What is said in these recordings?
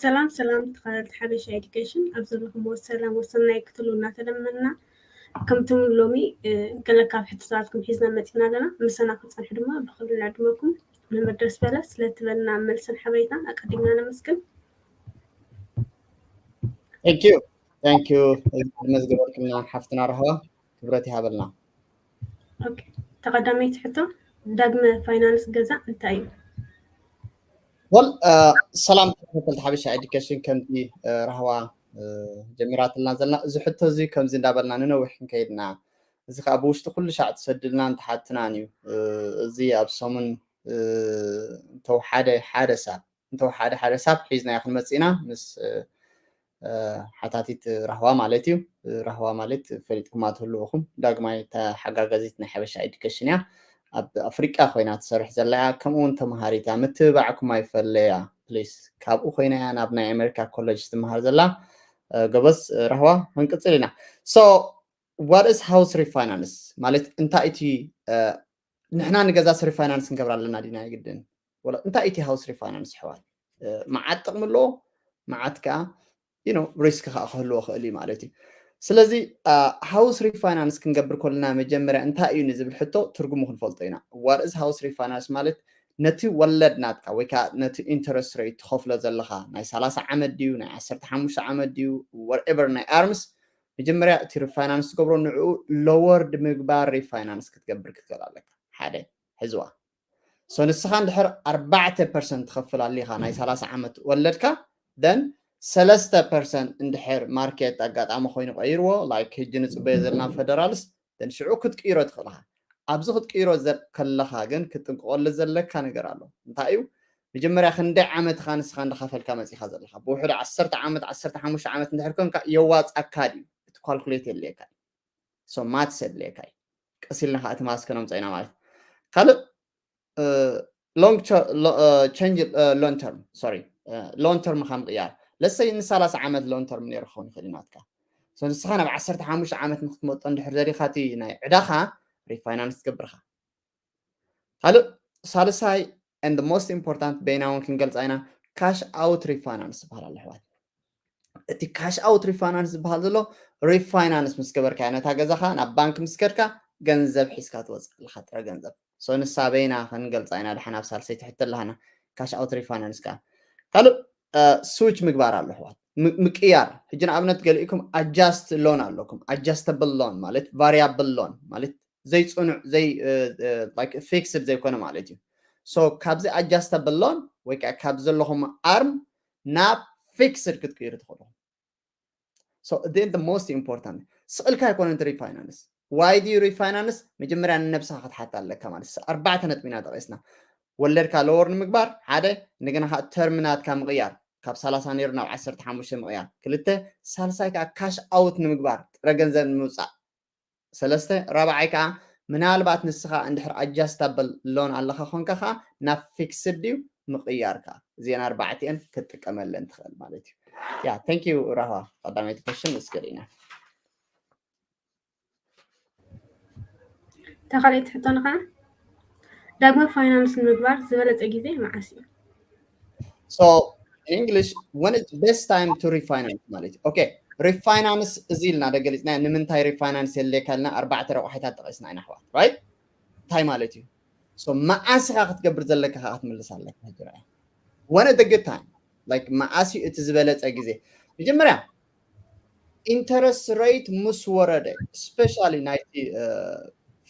ሰላም ሰላም ተኸታተልቲ ሓበሻ ኤዱኬሽን፣ ኣብ ዘለኹሞ ሰላም ወሰናይ ክትህልዉ እናተለመና፣ ከምቲ እውን ሎሚ፣ እ፣ ገለ ካብ ሕቶታትኩም ሒዝና መፂና ኣለና። ምሳና ክትፀንሑ ድማ ብኽብሪ ንዕድመኩም። መምህር ደስ በለ ስለትበልና መልስን ሓበሬታን ኣቀዲምና ነመስግን። Thank you, thank you። መዝገበልክና ሓፍትና ራህዋ፣ ክብረት ይሃበልና። ኦኬ፣ ተቐዳመይቲ ሕቶ፣ ዳግመ ፋይናንስ ገዛ እንታይ እዩ? ወል ሰላም ተኸታተልቲ ሓበሻ ኤዱኬሽን፣ ከምቲ ራህዋ ጀሚራትልና ዘለና፣ እዚ ሕቶ እዚ ከምዚ እንዳበልና ንነዊሕ ክንከይድና፣ እዚ ከዓ ብውሽጢ ኩሉ ሻዕ ትሰድልናን ትሓትናን እዩ። እዚ ኣብ ሰሙን እንተወሓደ ሓደ ሳብ እንተወሓደ ሓደ ሳብ ሒዝናዮ ክንመፅእ ኢና ምስ ሓታቲት ራህዋ ማለት እዩ። ራህዋ ማለት ፈሊጥኩማ ትህልውኹም ዳግማይ ተሓጋጋዚት ናይ ሓበሻ ኤዱኬሽን እያ። ኣብ ኣፍሪቃ ኮይና ትሰርሕ ዘላ እያ። ከምኡ እውን ተምሃሪት እያ። ምትብባዕኩም ኣይፈለያ ፕሊስ። ካብኡ ኮይና እያ ናብ ናይ ኣሜሪካ ኮሌጅ ትምሃር ዘላ። ጎበዝ ራህዋ፣ ክንቅፅል ኢና። So what is house refinance ማለት እንታይ እቲ ንሕና ንገዛስ ሪፋይናንስ ክንገብር ኣለና ዲና? ይግድን እንታይ እቲ ሃውስ ሪፋይናንስ ኣሕዋት? መዓት ጥቕሚ ኣለዎ፣ መዓት ከዓ ሪስክ ከዓ ክህልዎ ክእል እዩ ማለት እዩ። ስለዚ ሃውስ ሪፋይናንስ ክንገብር ከለና መጀመርያ እንታይ እዩ ንዝብል ሕቶ ትርጉሙ ክንፈልጦ ኢና። What is house refinance ማለት ነቲ ወለድ ናትካ ወይ ከዓ ነቲ ኢንተረስት ሬት ትኸፍሎ ዘለካ ናይ ሰላሳ ዓመት ድዩ ናይ ዓሰርተ ሓሙሽተ ዓመት ድዩ whatever ናይ ኣርምስ መጀመርያ እቲ ሪፋይናንስ ትገብሮ ንዕኡ ሎወርድ ምግባር ሪፋይናንስ ክትገብር ክትክእል ኣለካ። ሓደ ሕዝዋ። So ንስኻ እንድሕር ኣርባዕተ ፐርሰንት ትኸፍል ኣሊኻ ናይ ሰላሳ ዓመት ወለድካ then ሰለስተ ፐርሰንት እንድሕር ማርኬት ኣጋጣሚ ኮይኑ ቀይርዎ ላይክ ህጂ ንፅበዮ ዘለና ፌደራልስ then ሽዑ ክትቅይሮ ትኽእልኻ። ኣብዚ ክትቅይሮ ከለኻ ግን ክትጥንቀቀሉ ዘለካ ነገር ኣሎ። እንታይ እዩ? መጀመርያ ክንደይ ዓመትኻ ንስኻ እንዳኸፈልካ መፂኻ ዘለኻ? ብውሕዱ ዓሰርተ ዓመት ዓሰርተ ሓሙሽተ ዓመት እንድሕር ኮንካ የዋፃካ ድዩ? እቲ ካልኩሌት የድልየካ እዩ። So ማትስ የድልየካ እዩ። ቀስ ኢልና ከዓ እቲ ማትስ ከነምፀ ኢና ማለት። ካልእ ሎንግ ቸንጅ ሎን ተርም ሶሪ ሎን ተርም ካብ ምቅያር ለሰይ ንሰላሳ ዓመት ሎን ተርም ነይሩ ክኸውን ይኽእል እዩ ናትካ። ንስኻ ናብ ዓሰርተ ሓሙሽተ ዓመት ንክትመጦ እንድሕር ዘሪኻ እቲ ናይ ዕዳኻ ሪፋይናንስ ትገብርካ። ካልእ ሳልሳይ and most important በይና እውን ክንገልፃ ኢና። ካሽ ኣውት ሪፋይናንስ ዝበሃል ኣሎ ኣሕዋት። እቲ ካሽ ኣውት ሪፋይናንስ ዝበሃል ዘሎ ሪፋይናንስ ምስ ገበርካ ነታ ገዛኻ ናብ ባንክ ምስ ከድካ ገንዘብ ሒዝካ ትወፅእ ኣለካ ጥረ ገንዘብ። So ንሳ በይና ክንገልፃ ኢና ድሓን ኣብ ሳልሰይቲ ሕቶ ኣለሃና። ካሽ ኣውት ሪፋይናንስ ከዓ ካልእ ስዊች ምግባር ኣሎ ኣሕዋት። ምቅያር ሕጂ ንኣብነት ገሊእኩም ኣጃስት ሎን ኣለኩም ኣጃስተብል ሎን ማለት ቫሪያብል ሎን ማለት ዘይፅኑዕ ዘይ ፊክስድ ዘይኮነ ማለት እዩ። So ካብዚ ኣጃስተብል ሎን ወይ ከዓ ካብ ዘለኹም ኣርም ናብ ፊክስድ ክትቅይሩ ትኽእሉ። So then the most important ስቕልካ ኣይኮነን እቲ ሪፋይናንስ። ዋይ ድዩ ሪፋይናንስ? መጀመርያ ንነብስኻ ክትሓታ ኣለካ ማለት ኣርባዕተ ነጥቢ ኢና ጠቂስና። ወለድካ ሎወር ንምግባር ሓደ፣ እንደገና ከዓ ተርም ናትካ ምቕያር ካብ ሰላሳ ነይሩ ናብ ዓሰርተ ሓሙሽተ ምቕያር ክልተ፣ ሳልሳይ ከዓ ካሽ ኣውት ንምግባር ጥረ ገንዘብ ንምውፃእ ሰለስተ፣ ራብዓይ ከዓ ምናልባት ንስኻ እንድሕር ኣጃስታብል ሎን ኣለካ ኮንካ ከዓ ናብ ፊክስድ ድዩ ምቕያር ከዓ እዚአን ኣርባዕቲአን ክትጥቀመለን ትኽእል ማለት እዩ። ያ thank you ራህዋ ቀዳመይቲ ኮሽን እስገሪና ተኻልአይቲ ሕቶና ከዓ ዳግመ ፋይናንስ ንምግባር ዝበለፀ ግዜ መዓስ እዩ? So in English when is best time to refinance ማለት እዩ። Okay refinance እዚ ኢልና ደገሊፅና ንምንታይ ሪፋይናንስ የድልየካ ኢልና ኣርባዕተ ረቋሒታት ጠቂስና ኢና ኣሕዋት right እንታይ ማለት እዩ? So መዓስ ኢኻ ክትገብር ዘለካ ከዓ ክትምልስ ኣለካ ሕጂ ርኣያ። When is the good time like መዓስ እዩ እቲ ዝበለፀ ግዜ? መጀመርያ interest rate ምስ ወረደ especially ናይቲ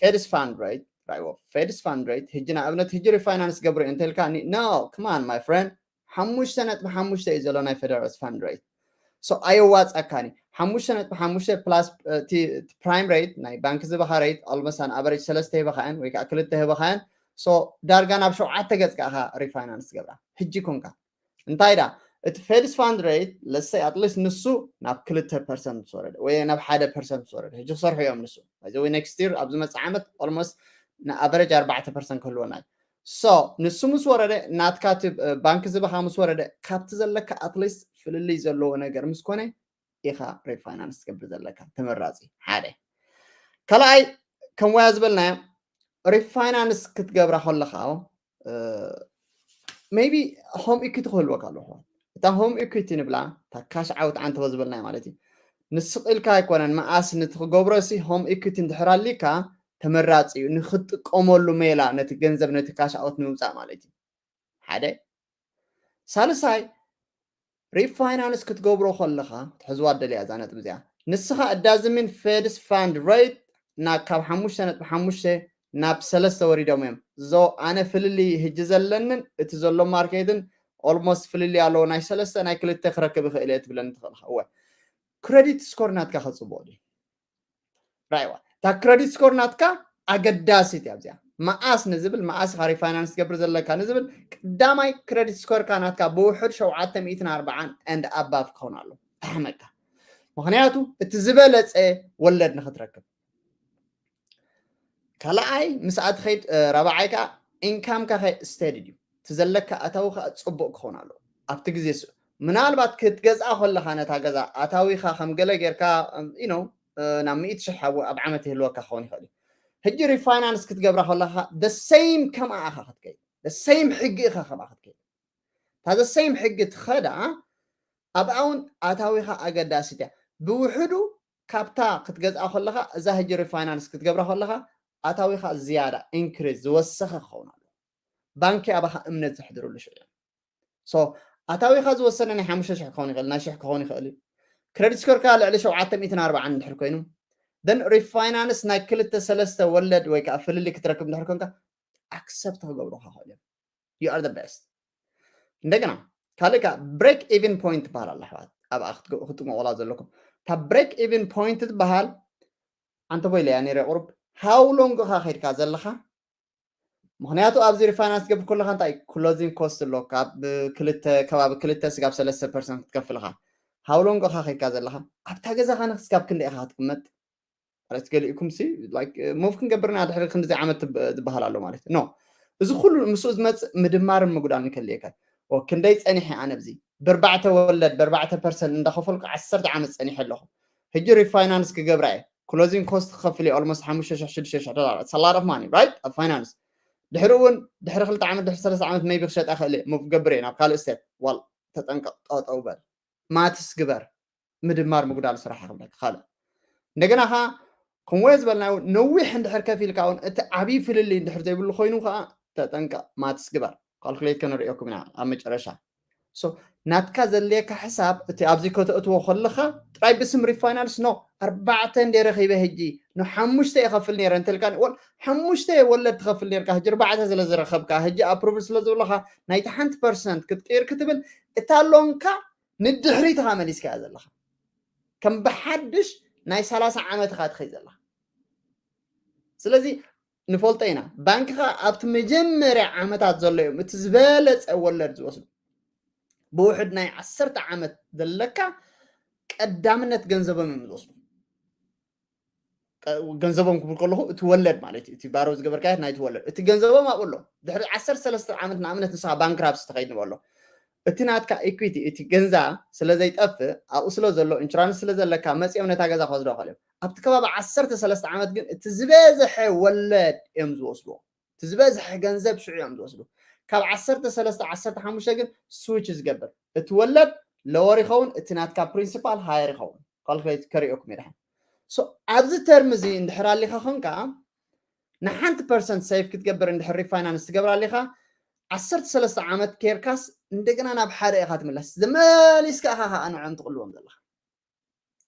Fed's fund rate ራይዎ Fed's fund rate ሕጂ ንኣብነት ሕጂ ሪፋይናንስ ገብረ እንተልካ no come on my friend ሓሙሽተ ነጥቢ ሓሙሽተ እዩ ዘሎ ናይ Fed's fund rate። So ኣየዋፃካኒ ሓሙሽተ ነጥቢ ሓሙሽተ plus እቲ prime rate ናይ ባንክ ዝበኻ rate almost an average ሰለስተ ሂበኻየን ወይ ከዓ ክልተ ሂበኻየን። So ዳርጋ ናብ ሸውዓተ ገፅካ ኢኻ ሪፋይናንስ ትገብራ። ሕጂ ኮንካ እንታይ ዳ እቲ Fed's fund rate let's say at least ንሱ ናብ ክልተ ፐርሰንት ዝወረደ ወይ ናብ ሓደ ፐርሰንት ዝወረደ ሕጂ ክሰርሑ እዮም ንሱ እዚ next year ኣብ ዝመፅእ ዓመት almost ን average ኣርባዕተ ፐርሰንት ክህልወና እዩ። So ንሱ ምስ ወረደ ናትካ እቲ ባንክ ዝበኻ ምስ ወረደ ካብቲ ዘለካ at least ፍልልይ ዘለዎ ነገር ምስ ኮነ ኢኻ ሪፋይናንስ ትገብር ዘለካ ተመራፂ ሓደ። ካልኣይ ከም ወያ ዝበልናዮ ሪፋይናንስ ክትገብራ ከለኻ maybe home equity ክህልወካ ኣለዎ። እታ home equity ንብላ እታ cash out ዓንተቦ ዝበልናዮ ማለት እዩ። ንስቕ ኢልካ ኣይኮነን መኣስ ነቲ ክገብሮ ሲ home equity እንድሕር ኣሊካ ተመራፂ እዩ። ንክትጥቀመሉ ሜላ ነቲ ገንዘብ ነቲ cash out ንምምፃእ ማለት እዩ። ሓደ ሳልሳይ refinance ክትገብሮ ከለኻ ክትሕዝዋ ደልያ እዛ ነጥብ እዚኣ ንስኻ እዳዝምን Fed's fund rate ናብ ካብ ሓሙሽተ ነጥቢ ሓሙሽተ ናብ ሰለስተ ወሪዶም እዮም። ዞ ኣነ ፍልልይ ህጂ ዘለንን እቲ ዘሎ ማርኬትን almost ፍልልይ ኣለዎ ናይ ሰለስተ ናይ ክልተ ክረክብ ይኽእል እየ ትብለኒ ትኽእል እወ credit score ናትካ ከፅብቕ ድዩ ራይዋ እታ credit score ናትካ ኣገዳሲት እያ እዚኣ መኣስ ንዝብል መኣስ ኢኻ refinance ትገብር ዘለካ ንዝብል ቀዳማይ credit score ካ ናትካ ብውሕድ ሸውዓተ ሚእትን ኣርባዓን and above ክኸውን ኣሎ ተሓመካ ምክንያቱ እቲ ዝበለፀ ወለድ ንክትረክብ ካልኣይ ምስኣ ትኸይድ ራብዓይ ከዓ income ካ steady ድዩ እቲ ዘለካ ኣታዊ ከዓ ፅቡቅ ክኸውን ኣሎ ኣብቲ ግዜ ስ ምናልባት ክትገዝኣ ከለካ ነታ ገዛ ኣታዊካ ከም ገለ ጌርካ you know ናብ ሚእቲ ሽሕ ኣብ ዓመት ይህልወካ ክኸውን ይኽእል እዩ ሕጂ refinance ክትገብራ ከለካ the same ከምኣ ኢኻ ክትከይድ the same ሕጊ ኢኻ ከምኣ ክትከይድ እታ the same ሕጊ ትኸዳ ኣብኣ እውን ኣታዊኻ ኣገዳሲት እያ ብውሕዱ ካብታ ክትገዝኣ ከለካ እዛ ሕጂ refinance ክትገብራ ከለካ ኣታዊኻ ዝያዳ increase ዝወሰኸ ክኸውን ኣሎ ባንኪ ኣባኻ እምነት ዘሕድርሉ ሽዑ እዮም so ኣታዊኻ ዝወሰነ ናይ ሓሙሽተ ሽሕ ክኸውን ይኽእል ናይ ሽሕ ክኸውን ይኽእል እዩ credit score ካ ልዕሊ ሸውዓተ ሚእትን ኣርባዓን እንድሕር ኮይኑ then refinance ናይ ክልተ ሰለስተ ወለድ ወይ ከዓ ፍልልይ ክትረክብ እንድሕር ኮንካ accept ክገብሩካ ክእል እዮም you are the best እንደገና ካልእ ከዓ break even point ትበሃል ኣላ ኣሕዋት ኣብኣ ክትጥንቀቁላ ዘለኩም እታ break even point ትበሃል ኣንተ ቦ ኢለያ ነይረ ቁሩብ how long ኻ ከይድካ ዘለኻ ምክንያቱ ኣብዚ refinance ትገብር ከለካ እንታይ closing cost ኣሎ ካብ ክልተ ከባቢ ክልተ ስጋብ ሰለስተ percent ክትከፍል ኢኻ how long ኻ ከይድካ ዘለኻ ኣብታ ገዛኻ ንክስጋብ ክንደይ ኢኻ ክትቅመጥ ማለት ገሊእኩም ሲ move ክንገብርና ድሕሪ ክንድዚ ዓመት ዝበሃል ኣሎ ማለት no እዚ ኩሉ ምስኡ ዝመፅእ ምድማርን ምጉዳልን ከልየካ ክንደይ ፀኒሐ ኣነ ብዚ ብርባዕተ ወለድ ብርባዕተ percent እንዳኸፈልኩ ዓሰርተ ዓመት ፀኒሐ ኣለኹ ሕጂ refinance ክገብራ እየ closing cost ክኸፍል እየ almost ሓሙሽተ ሽሕ ሽዱሽተ ሽሕ ዶላር it's a lot of money right ኣብ finance ድሕሪ እውን ድሕሪ ክልተ ዓመት ድሕሪ ሰለስተ ዓመት maybe ክሸጣ ክእል እየ move ክገብር እየ ናብ ካልእ state ዋል ተጠንቀቕ ጠጠው በል maths ግበር ምድማር ምጉዳል ስራሕ ክብለካ ካልእ እንደገና ኻ ከምወ ዝበልናዮ ነዊሕ እንድሕር ከፊልካ እውን እቲ ዓብዪ ፍልልይ እንድሕር ዘይብሉ ኮይኑ ከዓ ተጠንቀቕ maths ግበር calculate ከነርእየኩም ኢና ኣብ መጨረሻ ናትካ ዘድልየካ ሕሳብ እቲ ኣብዚ ከተእትዎ ከለኻ ጥራይ ብስም refinance no ኣርባዕተ እንደ ረኺበ ሕጂ ንሓሙሽተ ይኸፍል ነይረ እንተልካ ሓሙሽተ ወለድ ትኸፍል ነርካ ሕጂ ኣርባዕተ ስለ ዝረኸብካ ሕጂ approval ስለ ዝብለኻ ናይቲ ሓንቲ percent ክትቅይር ክትብል እታ loan ካ ንድሕሪት ኢኻ መሊስካያ ዘለኻ ከም ብሓድሽ ናይ ሰላሳ ዓመት ኢኻ ትኸይ ዘለኻ ስለዚ ንፈልጦ ኢና ባንክኻ ኣብቲ መጀመርያ ዓመታት ዘሎ እዮም እቲ ዝበለፀ ወለድ ዝወስዱ ብውሕድ ናይ ዓሰርተ ዓመት ዘለካ ቀዳምነት ገንዘቦም እዮም ዝወስዱ ገንዘቦም ክብል ከለኹ እቲ ወለድ ማለት እዩ እቲ ባሮ ዝገበርካየት ናይቲ ወለድ እቲ ገንዘቦም ኣብኡ ኣሎ ድሕሪ ዓሰርተ ሰለስተ ዓመት ንኣብነት ንስኻ bankruptcy ትኸይድ ንበሎ እቲ ናትካ equity እቲ ገንዛ ስለ ዘይጠፍእ ኣብኡ ስለ ዘሎ insurance ስለ ዘለካ መፂኦም ነታ ገዛ ክወስዶ ክእል እዮም ኣብቲ ከባቢ ዓሰርተ ሰለስተ ዓመት ግን እቲ ዝበዝሐ ወለድ እዮም ዝወስድዎ እቲ ዝበዝሐ ገንዘብ ሽዑ እዮም ዝወስዱ ካብ ዓሰርተ ሰለስተ ዓሰርተ ሓሙሽተ ግን switch ዝገብር እቲ ወለድ lower ይኸውን እቲ ናትካ principal higher ይኸውን calculate ከርእየኩም ይድሓን ኣብዚ term እዚ እንድሕር ኣሊኻ ኾንካ ንሓንቲ percent save ክትገብር እንድሕር refinance ትገብር ኣሊኻ ዓሰርተ ሰለስተ ዓመት ኬርካስ እንደገና ናብ ሓደ ኢኻ ትምለስ ዝመሊስካ ኢኻ ከዓ ንዕኦም ትቕልዎም ዘለኻ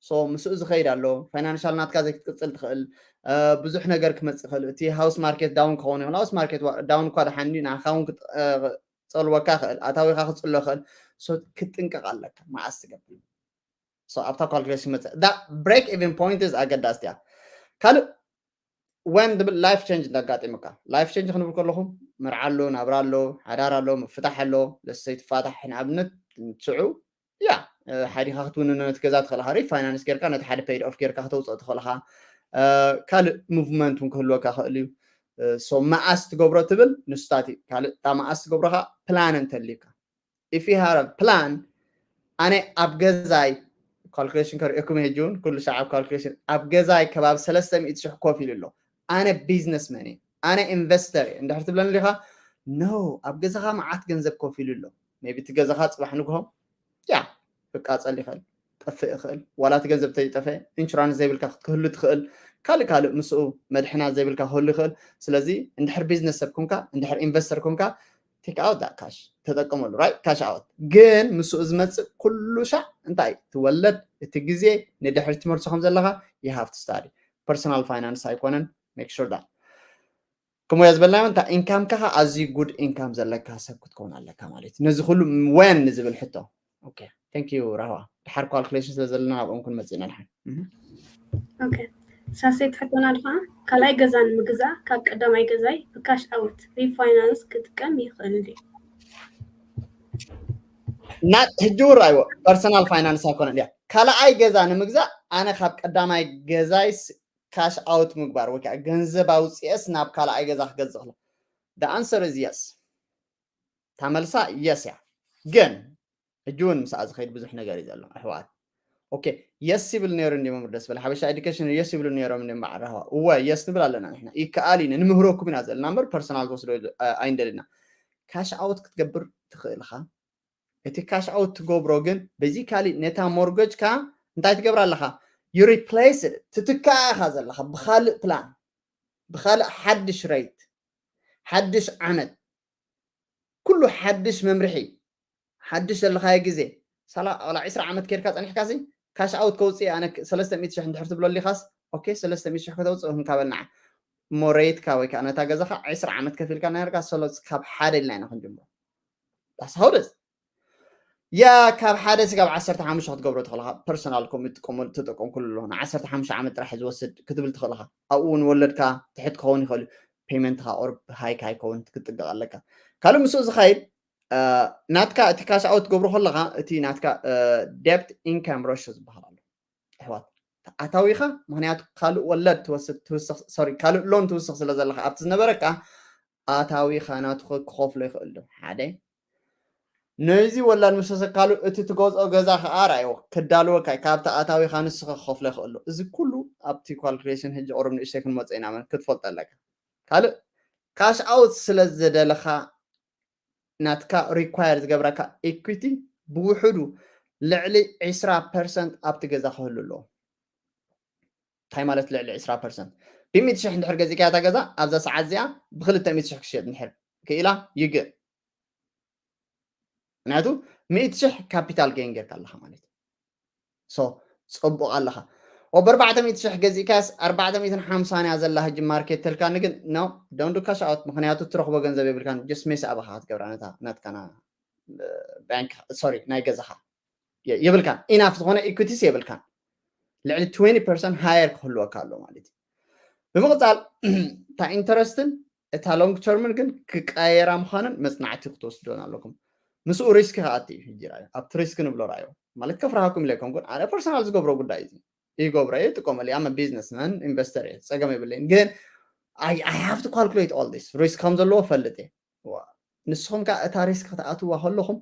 so ምስኡ ዝኸይድ ኣሎ financial ናትካ ዘይክትቅፅል ትኽእል ብዙሕ ነገር ክመፅእ ይኽእል እቲ house market down ክኸውን ይኽእል house market down እኳ ደሓን ንዓኻ እውን ክፀልወካ ይኽእል ኣታዊኻ ክፅሎ ይኽእል ክትጥንቀቕ ኣለካ መዓስ ትገብር ኣብታ calculation መፅእ break even point is ኣገዳስቲ እያ ካልእ when ትብል life change እንዳጋጢሙካ life change ክንብል ከለኹም መርዓ ኣሎ ናብራ ኣሎ ሓዳር ኣሎ ምፍታሕ ኣሎ ለሰይ ትፋታሕ ንኣብነት ትስዑ ያ ሓዲኻ ክትውንኖ ነቲ ገዛ ትኽእልኻ refinance ጌርካ ነቲ ሓደ paid off ጌርካ ክተውፅኦ ትኽእልኻ ካልእ movement እውን ክህልወካ ክእል እዩ so መዓስ ትገብሮ ትብል ንስታት እዩ ካልእ እታ መዓስ ትገብሮ ከዓ plan እንተልዩካ if you have a plan ኣነ ኣብ ገዛይ calculation ከርእየኩም ሕጂ እውን ኩሉ ሻዕ ኣብ calculation ኣብ ገዛይ ከባቢ ሰለስተ ሚእቲ ሽሕ ኮፍ ኢሉ ኣሎ ኣነ businessman እየ ኣነ investor እየ እንድሕር ትብለኒ ዲኻ no ኣብ ገዛኻ መዓት ገንዘብ ኮፍ ኢሉ ኣሎ maybe እቲ ገዛኻ ፅባሕ ንግሆ ያ ክቃፀል ይኽእል፣ ጠፍእ ይኽእል። ዋላ እቲ ገንዘብ ተይጠፈ ኢንሹራንስ ዘይብልካ ክትክህሉ ትኽእል። ካልእ ካልእ ምስኡ መድሕና ዘይብልካ ክህሉ ይኽእል። ስለዚ እንድሕር ቢዝነስ ሰብ ኮንካ፣ እንድሕር ኢንቨስተር ኮንካ take out that cash፣ ተጠቀመሉ፣ right? Cash out። ግን ምስኡ ዝመፅእ ኩሉ ሻዕ እንታይ ትወለድ፣ እቲ ግዜ ንድሕሪ ትመልሶ ከም ዘለኻ you have to study። ፐርሰናል ፋይናንስ ኣይኮነን። Make sure that ከምኡ ዝበልናዮ እንታ ኢንካምካ ከዓ ኣዝዩ ጉድ ኢንካም ዘለካ ሰብ ክትከውን ኣለካ ማለት እዩ። ነዚ ኩሉ ወን ንዝብል ሕቶ okay thank you ራህዋ። ድሓር ካልኩሌሽን ስለ ዘለና ናብኦም ክንመፅእ ኢና ድሓር። ሳሴት ሕቶና ድማ ካልኣይ ገዛ ንምግዛእ ካብ ቀዳማይ ገዛይ ብካሽ ኣውት ሪፋይናንስ ክጥቀም ይኽእል ድዩ? እና ሕጂ ውራይዎ ፐርሰናል ፋይናንስ ኣይኮነን እያ። ካልኣይ ገዛ ንምግዛእ ኣነ ካብ ቀዳማይ ገዛይ ካሽ ኣውት ምግባር ወይ ከዓ ገንዘብ ኣውፅኤስ ናብ ካልኣይ ገዛ ክገዝእ ክሎ the answer is yes። ታመልሳ የስ እያ። ግን ሕጂ እውን ምስኣ ዝኸይድ ብዙሕ ነገር እዩ ዘሎ ኣሕዋት። ኦኬ የስ ይብል ነይሩ እንዲ መምህር ደስ በለ ሓበሻ ኤዱኬሽን የስ ይብሉ ነይሮም እንዲ በዓል ራህዋ። እወ የስ ንብል ኣለና ንሕና ይከኣል እዩ ንምህረኩም ኢና ዘለና እምበር ፐርሰናል ትወስዶ ኣይንደልና። ካሽ ኣውት ክትገብር ትኽእል ኢኻ። እቲ ካሽ ኣውት ትገብሮ ግን በዚ ካሊእ ነታ ሞርገጅካ እንታይ ትገብር ኣለኻ? You replace it፣ ትትካእ ኢኻ ዘለኻ ብኻልእ ፕላን፣ ብኻልእ ሓድሽ ሬት፣ ሓድሽ ዓመት፣ ኩሉ ሓድሽ መምርሒ፣ ሓድሽ ዘለኻዮ ግዜ። ሳላ ዋላ ዕስራ ዓመት ኬድካ ጸኒሕካ ሲ ካሽ ኣውት ከውፅእ ኣነ ሰለስተ ሚእቲ ሽሕ እንድሕር ትብለሊኻስ ኦኬ ሰለስተ ሚእቲ ሽሕ ከተውፅእ ክንካበልና እሞ ሬትካ ወይ ከዓ ነታ ገዛኻ ዕስራ ዓመት ከፊልካ ናይ ርካ ሰሎ ካብ ሓደ ኢልና ኢና ክንጅምሮ። ዳስ ሃውደስ ያ ካብ ሓደ ስጋብ ዓሰርተ ሓሙሽተ ክትገብሮ ትኽእልኻ ፐርሰናል ኮም ትጥቀመሉ ተጠቀምኩሉ ኣለኹ ን ዓሰርተ ሓሙሽተ ዓመት ጥራሕ ዝወስድ ክትብል ትኽእልኻ። ኣብኡ እውን ወለድካ ትሕት ክኸውን ይኽእል እዩ። ፔመንትኻ ኦር ሃይካ ኣይከውን ክትጥንቀቕ ኣለካ። ካልእ ምስኡ ዝኸይድ ናትካ እቲ ካሽ ኣውት ትገብሮ ከለኻ እቲ ናትካ ደብት ኢንካም ሮሾ ዝበሃል ኣሎ። ኣሕዋት ኣታዊኻ ምክንያቱ ካልእ ወለድ ትወስድ ትውስኽ ሶሪ ካልእ ሎን ትውስኽ ስለ ዘለኻ ኣብቲ ዝነበረካ ኣታዊኻ ናቱ ክኸፍሎ ይኽእል ዶ ሓደ ነዚ ወላድ ምስ ወሰካሉ እቲ ትገዝኦ ገዛ ከዓ ርኣይዎ ክዳልወካ ካብቲ ኣታዊኻ ንስኻ ክኸፍሎ ይኽእል ዶ እዚ ኩሉ ኣብቲ ካልኩሌሽን ሕጂ ቁሩብ ንእሽተይ ክንመፅእ ኢና ክትፈልጦ ኣለካ ካልእ ካሽ ኣውት ስለ ዝደለኻ ናትካ ሪኳየር ዝገብረካ ኢኩቲ ብውሕዱ ልዕሊ ዕስራ ፐርሰንት ኣብቲ ገዛ ክህሉ ኣለዎ እንታይ ማለት ልዕሊ ዕስራ ፐርሰንት ብሚእቲ ሽሕ እንድሕር ገዚእካያ እታ ገዛ ኣብዛ ሰዓት እዚኣ ብክልተ ሚእቲ ሽሕ ክሽየጥ እንድሕር ክኢላ ይግእ ምክንያቱ ሚእቲ ሽሕ ካፒታል ገይን ጌርካ ኣለካ ማለት እዩ ሶ ፅቡቅ ኣለካ ብ ኣርባዕተ ሚእቲ ሽሕ ገዚእካስ ኣርባዕተ ሚእትን ሓምሳን እያ ዘላ ህጂ ማርኬት ተልካኒ ግን ኖ don't do cash out ምክንያቱ ትረክቦ ገንዘብ የብልካን just ሜስ ኣባካ ክትገብራ ነታ ናትካና ባንክ ሶሪ ናይ ገዛካ የብልካን ኢናፍ ዝኮነ ኢኩቲስ የብልካን ልዕሊ twenty percent higher ክህልወካ ኣሎ ማለት እዩ ብምቅፃል እታ ኢንተረስትን እታ ሎንግ ተርምን ግን ክቀየራ ምዃንን መፅናዕቲ ክትወስዶን ኣለኩም ምስኡ ሪስክ ከኣቲ እዩ ሕጂ ኣብቲ ሪስክ ንብሎ ራዮ ማለት ከፍርሃኩም ኢለ ይኮንኩን ኣነ ፐርሰናል ዝገብሮ ጉዳይ እዩ ይገብሮ እየ ይጥቀመሉ ኣመ ቢዝነስ መን ኢንቨስተር እየ ፀገም የብለይን ግን I have to calculate all this risk ከም ዘለዎ ፈልጥ እየ ንስኹም ከዓ እታ ሪስክ ክትኣትዋ ከለኹም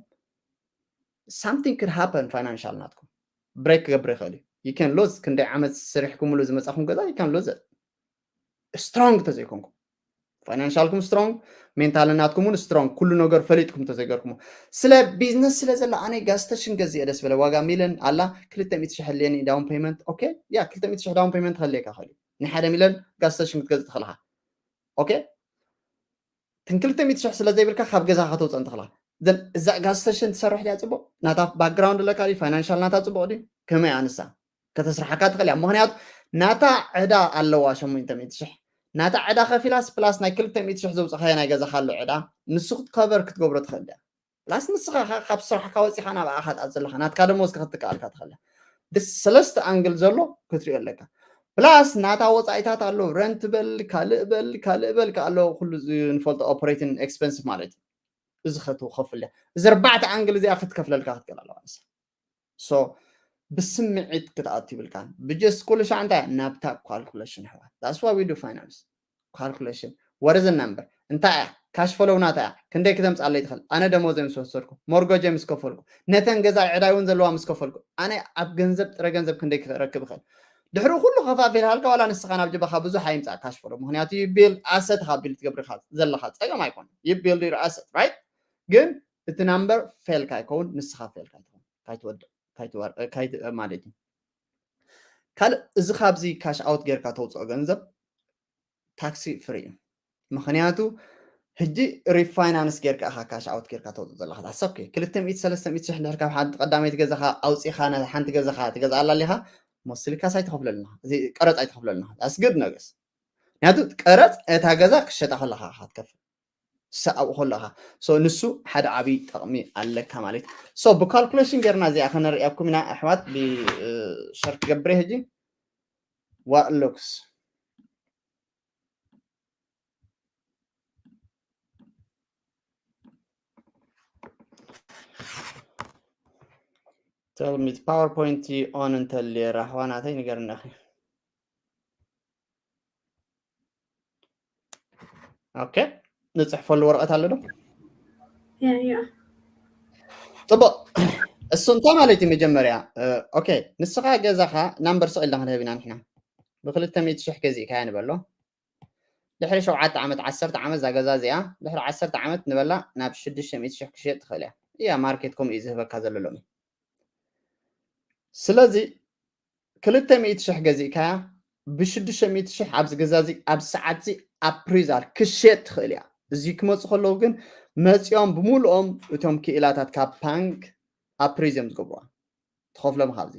something could happen financial ናትኩም break ክገብር ይኽእል እዩ you can lose ክንደይ ዓመት ስሪሕኩምሉ ዝመፃኹም ገዛ you can lose strong ተዘይኮንኩም ፋይናንሻልኩም ስትሮንግ ሜንታል ናትኩም እውን ስትሮንግ ኩሉ ነገር ፈሊጥኩም ተዘይገርኩሞ ስለ ቢዝነስ ስለ ዘላ ኣነ ጋስተሽን ገዚአ ደስ በለ ዋጋ ሚለን ኣላ ክልተ ሚእቲ ሽሕ ህልየኒ down payment okay yeah ክልተ ሚእቲ ሽሕ down payment ከልየካ ክእል ንሓደ ሚለን ጋስተሽን ክትገዝእ ትኽእልካ okay ትንክልተ ሚእቲ ሽሕ ስለ ዘይብልካ ካብ ገዛ ከተውፅእ እንትኽላ እዛ ጋዝ ስቴሽን ትሰርሕ ድያ ፅቡቅ ናታ ባክግራውንድ ኣለካ ድዩ ፋይናንሻል ናታ ፅቡቅ ድዩ ከመይ ኣንሳ ከተስርሓካ ትኽእል እያ ምክንያቱ ናታ ዕዳ ኣለዋ ሸሞንተ ሚእቲ ሽሕ ናታ ዕዳ ከፊላስ ፕላስ ናይ ክልተ ሚእቲ ሽሕ ዘውፅኻዮ ናይ ገዛኻ ኣሎ ዕዳ ንሱ ክትከቨር ክትገብሮ ትኽእል እያ ፕላስ ንስኻ ካብ ስራሕካ ወፂኻ ናብ ኣኻ ጣት ዘለካ ናትካ ደሞዝ ክትከኣልካ ትኽእል እያ ሰለስተ ኣንግል ዘሎ ክትሪኦ ኣለካ ፕላስ ናታ ወፃኢታት ኣሎ ረንት በል ካልእ በል ካልእ በል ኣሎ ኩሉ ንፈልጦ ኦፕሬቲንግ ኤክስፐንስ ማለት እዩ እዚ ከትኸፍል እያ እዚ ኣርባዕተ ኣንግል እዚኣ ክትከፍለልካ ክትክእል ኣለዋ ንሳ ሶ ብስምዒት ክትኣቱ ይብልካን ብጀስት ኩሉ ሻዕ እንታይ ናብታ ካልኩሌሽን ኣሕዋት that's why we do finance calculation what is the number እንታይ እያ ካሽ ፈሎው ናታ እያ ክንደይ ክተምፅኣለይ ትኽእል ኣነ ደሞዘይ ምስ ወሰድኩ ሞርጎጀ ምስ ከፈልኩ ነተን ገዛ ዕዳይ እውን ዘለዋ ምስ ከፈልኩ ኣነ ኣብ ገንዘብ ጥረ ገንዘብ ክንደይ ክረክብ ይኽእል ድሕሪ ኩሉ ከፋፊል ሃልካ ዋላ ንስኻ ናብ ጅባኻ ብዙሕ ኣይምፃእ ካሽ ፈሎው ምክንያቱ you build asset ካ ቢልድ ትገብር ዘለኻ ፀገም ኣይኮነ you build your asset right ግን እቲ ናምበር ፌልካ ኣይከውን ንስኻ ፌልካ ኣይትኸውን ካይትወድእ ካይትወር- እ፣ ካይት- እ፣ ማለት እዩ። ካልእ እዚ ካብዚ ካሽ ኣውት ጌርካ ተውፅኦ ገንዘብ ታክሲ ፍሪ እዩ። ምኽንያቱ ሕጂ ሪፋይናንስ ጌርካ ኢኻ ካሽ ኣውት ጌርካ ተውፅኦ ዘለኻ። ኣሰብከ ክልተ ሚእቲ ሰለስተ ሚእቲ ሽሕ እንድሕር ካብ ሓንቲ ቀዳመይቲ ገዛኻ ኣውፂኻ ነ- ሓንቲ ገዛኻ ትገዝኣላ ኣሊኻ ሞስሊ ካስ ኣይትኸፍለልና እዚ ቀረፅ ኣይትኸፍለልና ኣስግድ ነገስ ምክንያቱ ቀረፅ እታ ገዛ ክሸጣ ከለኻ ኢኻ ትከፍል ሰኣብ ከለኻ so ንሱ ሓደ ዓብይ ጠቕሚ ኣለካ ማለት so ብካልኩሌሽን ጌርና እዚኣ ከነርእያኩም ኢና ኣሕዋት ብሸር ክገብር ሕጂ what looks tell me PowerPoint on እንተልየ ራህዋ ናተይ ንገርኒ ኣኺ okay ንፅሕፈሉ ወረቐት ኣሎ ዶ Yeah, yeah. ፅቡቅ እሱ እንታይ ማለት እዩ መጀመርያ okay ንስኻ ገዛኻ ናምበር ስቕ ኢልና ክንህብ ኢና ንሕና ብክልተ ሚእቲ ሽሕ ገዚእካያ ንበሎ ድሕሪ ሸውዓተ ዓመት ዓሰርተ ዓመት እዛ ገዛ እዚኣ ድሕሪ ዓሰርተ ዓመት ንበላ ናብ ሽዱሽተ ሚእቲ ሽሕ ክሽየጥ ትኽእል እያ እያ ማርኬት ከምኡ እዩ ዝህበካ ዘሎ ሎሚ ስለዚ ክልተ ሚእቲ ሽሕ ገዚእካያ ብሽዱሽተ ሚእቲ ሽሕ ኣብዚ ገዛ እዚ ኣብ ሰዓት እዚ ኣፕሪዛል ክሸጥ ትኽእል እያ እዚ ክመፁ ከለዉ ግን መፂኦም ብምሉኦም እቶም ክኢላታት ካብ ባንክ ኣፕሪዝ እዮም ዝገብሩዋ ትኸፍሎም ካብዚ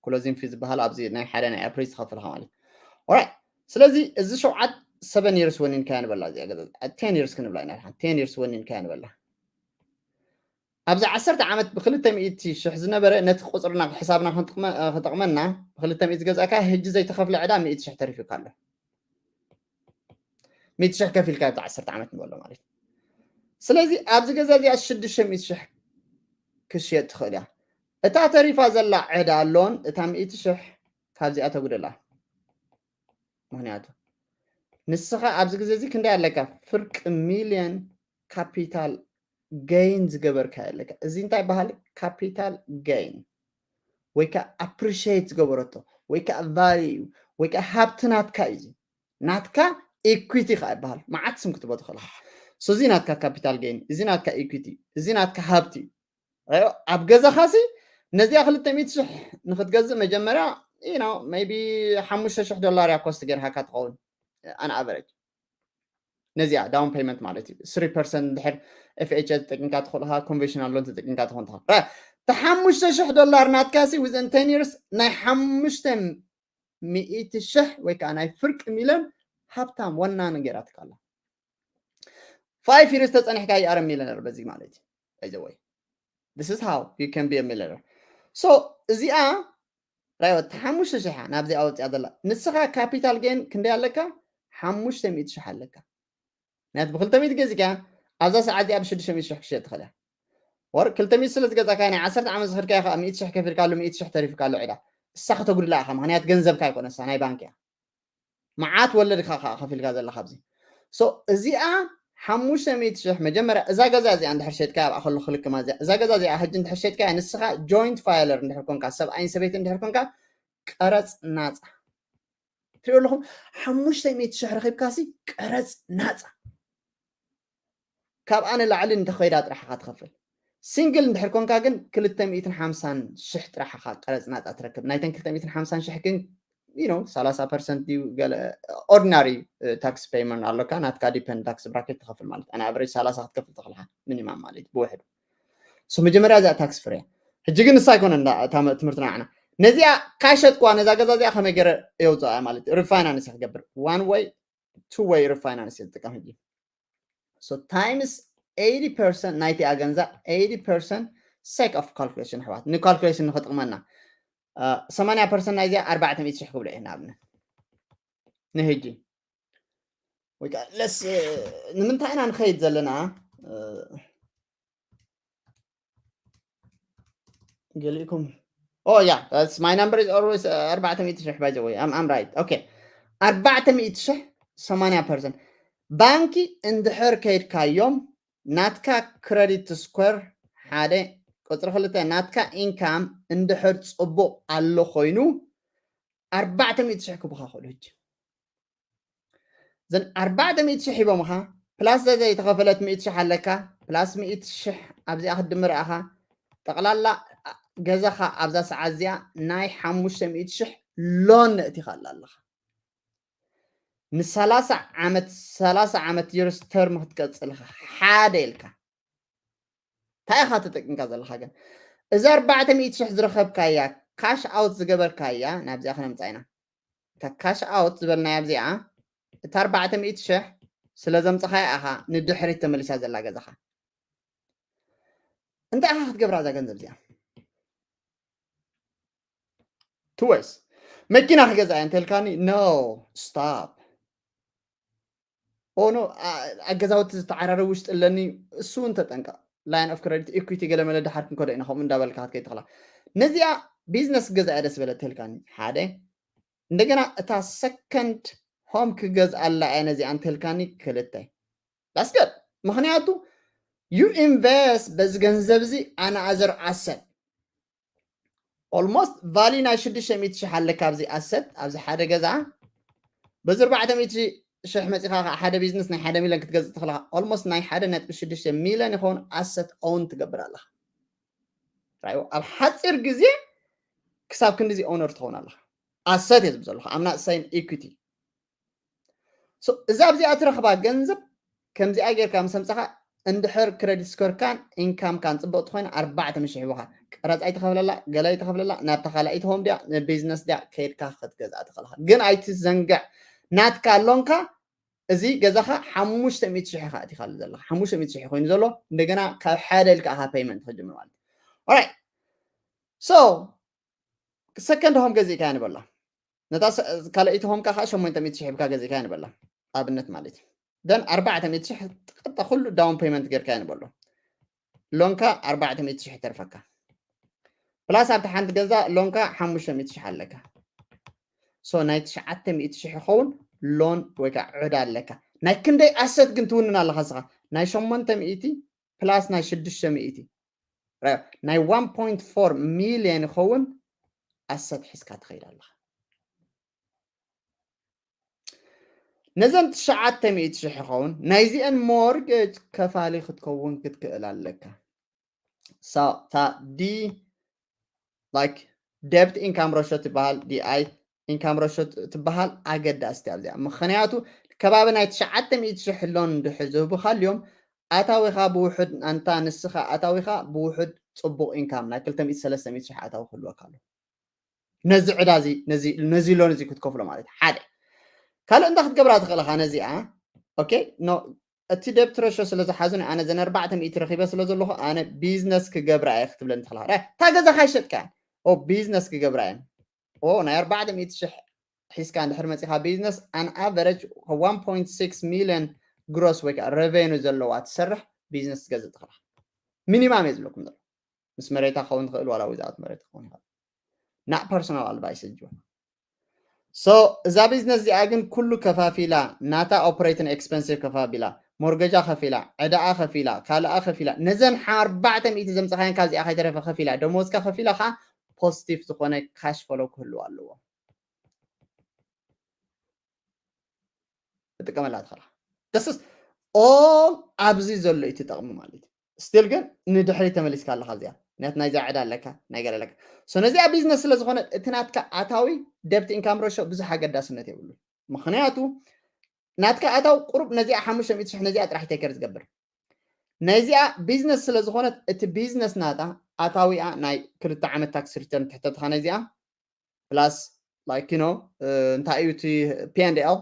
ክሎዚንግ ፊ ዝበሃል ኣብዚ ናይ ሓደ ናይ ኣፕሪዝ ትኸፍልካ ማለት ኦራይት ስለዚ እዚ ሸውዓት ሰቨን ይርስ ወኒንካ ንበላ እዚኣ ገዛ ቴን ይርስ ክንብላ ኢና ቴን ይርስ ወኒንካ ንበላ ኣብዚ ዓሰርተ ዓመት ብክልተ ሚእቲ ሽሕ ዝነበረ ነቲ ቁፅርና ሕሳብና ክጠቕመና ብክልተ ሚእቲ ገዛእካ ሕጂ ዘይተኸፍለ ዕዳ ሚእቲ ሽሕ ተሪፉካ ኣሎ ሚእቲ ሽሕ ከፊልካ ኣብቲ ዓሰርተ ዓመት ንበሎ ማለት እዩ ስለዚ ኣብዚ ገዛ እዚኣ ሽዱሽተ ሚእቲ ሽሕ ክሽየጥ ትኽእል እያ እታ ተሪፋ ዘላ ዕዳ ኣሎን እታ ሚእቲ ሽሕ ካብዚኣ ተጉደላ ምክንያቱ ንስኻ ኣብዚ ግዜ እዚ ክንደይ ኣለካ ፍርቂ ሚልዮን ካፒታል ገይን ዝገበርካ ኣለካ እዚ እንታይ በሃል ካፒታል ገይን ወይ ከዓ ኣፕሪሽት ዝገበረቶ ወይ ከዓ ቫልዩ ወይ ከዓ ሃብቲ ናትካ እዩ ናትካ ኢኩዊቲ ከዓ ይበሃል መዓት ስም ክትቦ ትኽእልካ እዚ ናትካ ካፒታል ገይን እዚ ናትካ ኢኩዊቲ እዚ ናትካ ሃብቲ እዩ ኣብ ገዛኻሲ ነዚኣ ክልተ ሚእቲ ሽሕ ንክትገዝእ መጀመርያ ቢ ሓሙሽተ ሽሕ ዶላር እያ ኮስት ገርሃካ ትኸውን ኣን ኣቨረጅ ነዚኣ ዳውን ፔመንት ማለት እዩ ስሪ ፐርሰንት ድሕር ኤፍኤች ተጠቂምካ ትኽእልካ ኮንቨንሽናል ሎን ተጠቂምካ ትኾን ትኽእል ተሓሙሽተ ሽሕ ዶላር ናትካሲ ዊዝን ቴን ይርስ ናይ ሓሙሽተ ሚእቲ ሽሕ ወይ ከዓ ናይ ፍርቂ ሚልዮን ሃብታም ወናኒ ገይራትካ ኣላ ፋይፍ ይርስ ተፀኒሕካ ይኣረ ሚለነር በዚ ማለት እዩ by the way this is how you can be a millionaire so እዚኣ ራይወት ሓሙሽተ ሽሕ ናብዚ ኣወፅያ ዘላ ንስኻ ካፒታል ገን ክንደይ ኣለካ ሓሙሽተ ሚእቲ ሽሕ ኣለካ ምክንያቱ ብክልተ ሚእቲ ገዚእካ ኣብዛ ሰዓት እዚኣ ብሽዱሽተ ሚእቲ ሽሕ ክሸጥ ትኽእል እያ ወር ክልተ ሚእቲ ስለ ዝገዛካ ናይ ዓሰርተ ዓመት ዝኽድካ ኢኻ ሚእቲ ሽሕ ከፊልካሉ ሚእቲ ሽሕ ተሪፍካሉ ዕዳ እሳ ከተጉድላ ኢኻ ምክንያት ገንዘብካ ኣይኮነ እሳ ናይ ባንክ እያ መዓት ወለድ ኢኻ ከዓ ከፊልካ ዘለካ ኣብዚ so እዚኣ ሓሙሽተ ሚእቲ ሽሕ መጀመርያ እዛ ገዛ እዚኣ እንድሕር ሸጥካ ኣብኣ ከሎ ክልክማ እዚኣ እዛ ገዛ እዚኣ ሕጂ እንድሕር ሸጥካ ንስኻ ጆይንት ፋይለር እንድሕር ኮንካ ሰብኣይን ሰበይቲ እንድሕር ኮንካ ቀረፅ ናፃ ትሪኦ ኣለኹም ሓሙሽተ ሚእቲ ሽሕ ረኺብካሲ ቀረፅ ናፃ ካብኣ ንላዕሊ እንተኸይዳ ጥራሕ ኢኻ ትኸፍል ሲንግል እንድሕር ኮንካ ግን ክልተ ሚእትን ሓምሳን ሽሕ ጥራሕ ኢኻ ቀረፅ ናፃ ትረክብ ናይተን ክልተ ሚእትን ሓምሳን ሽሕ ግን you know ሰላሳ ፐርሰንት ድዩ ገለ ኦርዲናሪ ታክስ ፔይመንት ኣለካ ናትካ ዲፐንድ ታክስ ብራኬት ትኸፍል ማለት ኣን ኣቨሬጅ ሰላሳ ክትከፍል ትኽእልካ ሚኒማም ማለት ብውሕዱ so መጀመርያ እዚኣ ታክስ ፍሪ ሕጂ ግን ንሳ ኣይኮነ ትምህርትና ዓና ነዚኣ ካሸጥኳ ነዛ ገዛ እዚኣ ከመይ ገረ የውፅኣ ማለት ሪፋይናንስ ክገብር one way two way ሪፋይናንስ ዝጥቀም ሕጂ so times eighty percent ናይቲኣ ገንዛ eighty percent sake of calculation ኣሕዋት ንካልኩሌሽን ንክጥቕመና ሰማንያ ፐርሰንት ናይዚኣ ኣርባዕተ ሚእቲ ሽሕ ክብሎ እየ ንኣብነት ንህጂ ወይ ከዓ ለስ ንምንታይ ኢና ንኸይድ ዘለና ገሊእኩም oh yeah that's my number is always ኣርባዕተ ሚእቲ ሽሕ by the way I'm, I'm right okay ኣርባዕተ ሚእቲ ሽሕ ሰማንያ ፐርሰንት ባንኪ እንድሕር ከይድካዮም ናትካ ክረዲት ስኮር ሓደ ቁፅሪ ክልተ ናትካ ኢንካም እንድሕር ፅቡቕ ኣሎ ኮይኑ ኣርባዕተ ሚእቲ ሽሕ ክቡኻ ክእሉ ሕጂ ዘን ኣርባዕተ ሚእቲ ሽሕ ሂቦምኻ ፕላስ ዘይተኸፈለት ሚእቲ ሽሕ ኣለካ ፕላስ ሚእቲ ሽሕ ኣብዚኣ ክትድምር ኣኻ ጠቕላላ ገዛኻ ኣብዛ ሰዓት እዚኣ ናይ ሓሙሽተ ሚእቲ ሽሕ ሎን ነእቲኻ ኣላ ኣለኻ። ንሰላሳ ዓመት፣ ሰላሳ ዓመት የርስ ተርም ክትቀጽል ኢኻ። ሓደ ኢልካ እንታይ ኢኻ ተጠቂምካ ዘለኻ? ግን እዛ ኣርባዕተ ሚእቲ ሽሕ ዝረኸብካያ፣ ካሽ ኣውት ዝገበርካያ፣ ናብዚኣ ክነምጻ ኢና። እታ ካሽ ኣውት ዝበልናያ ኣብዚኣ፣ እታ ኣርባዕተ ሚእቲ ሽሕ ስለ ዘምጻኻያ ኢኻ ንድሕሪት ተመሊሳ ዘላ ገዛኻ። እንታይ ኢኻ ክትገብራ እዛ ገንዘብ እዚኣ? ትወይስ መኪና ክገዛ እየ እንተልካኒ፣ ኖ፣ ስታፕ። ኦ ኖ፣ ኣ-፣ ኣብ ገዛውቲ ዝተዓራረብ ውሽጢ ኣለኒ፣ እሱ እውን ተጠንቀቕ። ላይን ኦፍ ክረዲት፣ ኢኩዊቲ፣ ገለ መለ ድሓር ክንከዶ ኢና፣ ከምኡ እንዳበልካ ክትከይድ ትኽእላ። ነዚኣ ቢዝነስ ገዛ እየ ደስ በለ እንተልካኒ፣ ሓደ። እንደገና እታ ሰከንድ ሆም ክገዝኣላ እየ ነዚኣ እንተልካኒ፣ ክልተ። ዳስገድ። ምኽንያቱ፣ ዩ ኢንቨስት በዚ ገንዘብ እዚ ኣነ ኣዘር ኣሰት። ኦልሞስት ቫሊ ናይ ሽዱሽተ ሚእቲ ሽሕ ኣለካ ኣብዚ ኣሰት፣ ኣብዚ ሓደ ገዛ። በዚ ኣርባዕተ ሚእቲ ሽሕ መጺኻ ከዓ ሓደ ቢዝነስ ናይ ሓደ ሚልዮን ክትገዝእ ትኽእላ። ኦልሞስት ናይ ሓደ ነጥቢ ሽዱሽተ ሚልዮን ይኸውን ኣሰት ኦውን ትገብር ኣለኻ። ራእይዎ፣ ኣብ ሓፂር ግዜ ክሳብ ክንድዚ ኦነር ትኸውን ኣለኻ። ኣሰት እየ ዝብል ዘለኹ፣ ኣምና ሳይን ኢኩዊቲ። ሶ፣ እዛ ኣብዚኣ ትረኽባ ገንዘብ ከምዚኣ ጌርካ ምስ ኣምጻኻ፣ እንድሕር ክረዲት ስኮርካን ኢንካምካን ጽብቕቲ ኮይና፣ ኣርባዕተ ሚእቲ ሽሕ ሂቡኻ። ቀረጽ ኣይትኸፍለላ፣ ገለ ኣይትኸፍለላ፣ ናብታ ካልኣይቲ ሆም ድያ፣ ንቢዝነስ ድያ፣ ከይድካ ክትገዝኣ ትኽእልኻ። ግን ኣይትዘንግዕ፣ ናትካ ሎንካ፣ እዚ ገዛኻ ሓሙሽተ ሚእቲ ሽሕ ኢኻ ኣእቲኻሉ ዘለኻ። ሓሙሽተ ሚእቲ ሽሕ ኮይኑ ዘሎ፣ እንደገና ካብ ሓደ ኢልካ ኢኻ ፔይመንት ክትጅምር ማለት እዩ። ኦራይት። ሶ፣ ሰከንድ ሆም ገዚእካያ ንበላ። ነታ ሰ-፣ ካልኣይቲ ሆምካ ከዓ ሸሞንተ ሚእቲ ሽሕ ሂብካ ገዚእካያ ንበላ። ኣብነት ማለት እዩ። ደን ኣርባዕተ ሚእቲ ሽሕ ቀጥታ ኩሉ ዳውን ፔይመንት ጌርካያ ንበሎ። ሎንካ ኣርባዕተ ሚእቲ ሽሕ ተርፈካ። ፕላስ ኣብቲ ሓንቲ ገዛ ሎንካ ሓሙሽተ ሚእቲ ሽሕ ኣለካ። ሶ ናይ ትሽዓተ ሚእቲ ሽሕ ይኸውን ሎን ወይ ከዓ ዕዳ ኣለካ። ናይ ክንደይ ኣሰት ግን ትውንን ኣለኻ ንስኻ? ናይ ሸሞንተ ሚእቲ ፕላስ ናይ ሽዱሽተ ሚእቲ። ራዮ፣ ናይ ዋን ፖይንት ፎር ሚልዮን ይኸውን ኣሰት ሒዝካ ትኸይድ ኣለኻ። ነዘን ትሽዓተ ሚእቲ ሽሕ ይኸውን ናይዚአን ሞርጌጅ ከፋሊ ክትከውን ክትክእል ኣለካ። ሳ-፣ እታ ዲ፣ ላይክ፣ ደብት ኢንካም ሮሾ ትበሃል፣ ዲ ኣይ ኢንካም ሮሾ ት-፣ ትበሃል ኣገዳስቲ ኣብዚኣ። ምኽንያቱ ከባቢ ናይ ትሽዓተ ሚእቲ ሽሕ ሎን እንድሕር ዝህቡኻልዮም፣ ኣታዊኻ ብውሑድ፣ ኣንታ ንስኻ ኣታዊኻ ብውሑድ ጽቡቕ ኢንካም ናይ ክልተ ሚእቲ ሰለስተ ሚእቲ ሽሕ ኣታዊ ክህልወካ ኣሎ። ነዚ ዕዳ እዚ፣ ነዚ፣ ነዚ ሎን እዚ ክትከፍሎ ማለት እዩ። ሓደ። ካልእ እንታይ ክትገብራ ትኽእል ኢኻ ነዚኣ? ኦኬ፣ ኖ፣ እቲ ደብት ረሾ ስለ ዝሓዙ፣ ኣነ ዘን ኣርባዕተ ሚእቲ ረኺበ ስለ ዘለኹ፣ ኣነ ቢዝነስ ክገብራ እየ ክትብለኒ ትኽእል ኢኻ። እታ ገዛኻ ኣይሸጥካያን። ኦ፣ ቢዝነስ ክገብራ እየ። ኦ፣ ናይ ኣርባዕተ ሚእቲ ሽሕ ሒዝካ እንድሕር መጺኻ ቢዝነስ፣ ኣን ኣቨረጅ ዋን ፖይንት ሲክስ ሚልዮን ግሮስ ወይ ከዓ ሬቨኑ ዘለዋ ትሰርሕ ቢዝነስ ትገዝእ ትኽእል ኢኻ። ሚኒማም እየ ዝብለኩም ዘሎ። ምስ መሬታ ክኸውን ትኽእል፣ ዋላ ዊዛውት መሬት ክኸውን ይኽእል። ናእ ፐርሶናል ኣድቫይስ እጅ። ሶ፣ እዛ ቢዝነስ እዚኣ ግን ኩሉ ከፋፊላ፣ ናታ ኦፕሬቲንግ ኤክስፐንሲቭ ከፋፊላ፣ ሞርገጃ ከፊላ፣ ዕዳኣ ከፊላ፣ ካልኣ ከፊላ፣ ነዘን ሓ-፣ ኣርባዕተ ሚእቲ ዘምጻኻየን ካብዚኣ ከይተረፈ ከፊላ፣ ደሞዝካ ከፊላ ኸዓ ፖዚቲቭ ዝኾነ ካሽ ፍሎ ክህልዋ ኣለዎ። ትጥቀመላ ትኽእላ። This is all ኣብዚ ዘሎ እዩ ትጠቕሚ ማለት እዩ። ስቲል ግን ንድሕሪት ተመሊስካ ኣለኻ እዚኣ። ምክንያቱ ናይዛ ዕዳ ኣለካ፣ ናይ ገለ ኣለካ። ሶ ነዚኣ ቢዝነስ ስለ ዝኾነ እቲ ናትካ ኣታዊ ደብት ኢንካም ሮሾ ብዙሕ ኣገዳስነት የብሉን። ምኽንያቱ ናትካ ኣታዊ ቁሩብ ነዚኣ ሓሙሽተ ሚእቲ ሽሕ ነዚኣ ጥራሕ ቴከር ዝገብር። ናይዚኣ ቢዝነስ ስለ ዝኾነት እቲ ቢዝነስ ናታ ኣታዊኣ ናይ ክልተ ዓመት ታክስ ሪተርን ትሕተትኻ ናይዚኣ። ፕላስ ላይክ ዩ ኖ እንታይ እዩ እቲ ፒ ኤንድ ኤል